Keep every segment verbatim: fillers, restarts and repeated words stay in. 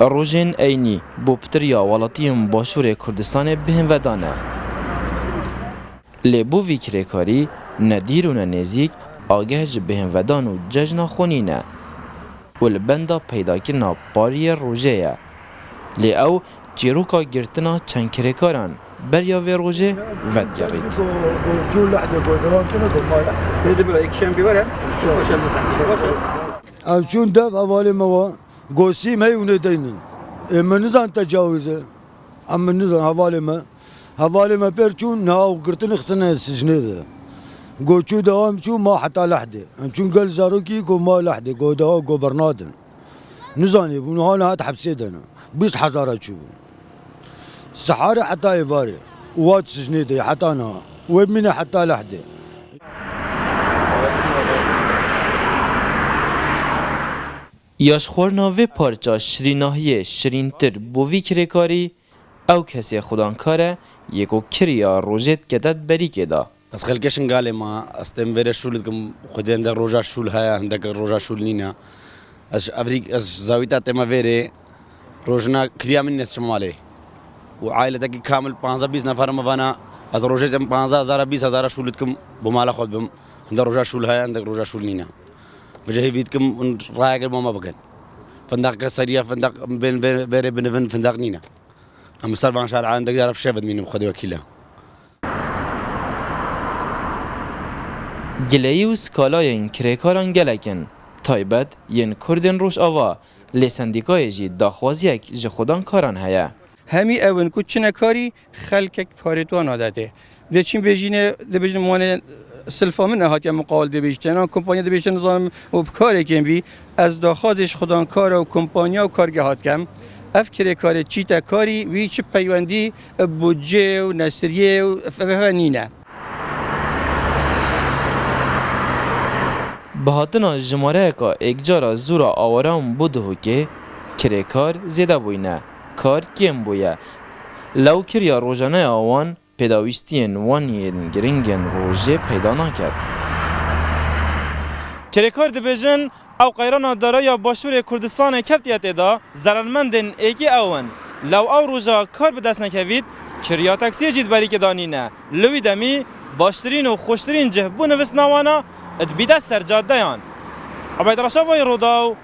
Rojên eynî bo pitiriya welatiyên Başûrê Kurdistanê bêhnvedan e. Lê bo vî kirêkarî ne dîr û ne nêzîk ageh ji bêhnvedan û cejna xwe nîne û li benda peydakirina pariyê rojê ye. Lê ew çîroka girtina çend kirêkaran beriya vê rojê vedigerît. Ev çûn dev hevalê me wa. Gosîm hey û nêdeynin. Ê min nizan tecawîz e. Em min nizan hevalê me. Hevalê me pêr çûn, niha ew girtin xistine sicnê de. Go çû dewam çû ma heta lehdê. Em çûn gel zarokî go ma lehdê, go dewam go bernadin. Nizanî bûn, hala hat hepsê de ne. Bîst hezara çûbûn. Seharê heta êvarê. Wat sicnê de heta niha. Wê bimîne heta lehdê. Ya ji xwarina vê parça şirînahiyê şirîntir bo vî kirêkarî, ew kesê xudankar e, yê ku kiriya rojê dikete di berîkê de. Ez xelkê Şingalê me, ez têm vêrê şûl dikim, xwedê hindek roja şûl heye, hindek roja şûl nîne. Ez ji evrîk, ez ji zawîta tême vêrê, rojina kiriya min nêdiçim malê. Û ailetekî kamil panzdeh bîst nefer me vana, ez rojê têm panzdeh hezara bîst hezara şûl dikim, bo mala xwe dibim. Hindek roja şûl heye, hindek roja şûl nîne. Vêca hêvî dikim, hûn rayeke bo me bikin. Findeqeke seriya, findeq bên vê-, vêrê binivin, findeq nîne. Em li ser van şarean hindek cara bi şev dimînin, bi Xwedê wekîl e. Gileyî û skalayên kirêkaran gelek in, taybet yên Kurdên Rojava, lê sendîkayê jî daxwaziyek ji xudankaran heye. Hemî ew in ku çine karî xelkek parê tu nadetê. Dê çîn bêjîne, dibêjin wanê silfa min nehatiye muqawil dê bêjîte. Nan kompanya dibêjîte nizanim û bi karekên bî. Ez daxwazê ji xudankara û kompanya û kargeha dikem. Ev kirêkarê çîte karî wî çi peywendî bi budcê û nesiriyê û F F F nîne. Bi hatina jimareyeka êkcara zûra awaran bo Duhokê, kirêkar zêde bûyne, kar kêm bûye. Lewkiriya rojaneya wan pêdawîstiyên wan yên giring ên rojê peyda naket. Kirêkar dibêjin, ew qeyrana dareya Başûrê Kurdistanê keftiye tê de, zerermendên êkî ew in. Lew ew roja kar bi dest nekevît, kiriya taksiyê jî di berîkê de nîne. Li wî demî baştirîn û xweştirîn cih bo nivistina wan a, dibîte ser cadeyan. Ebeyd Reşavayî Rodaw,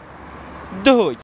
Duhok.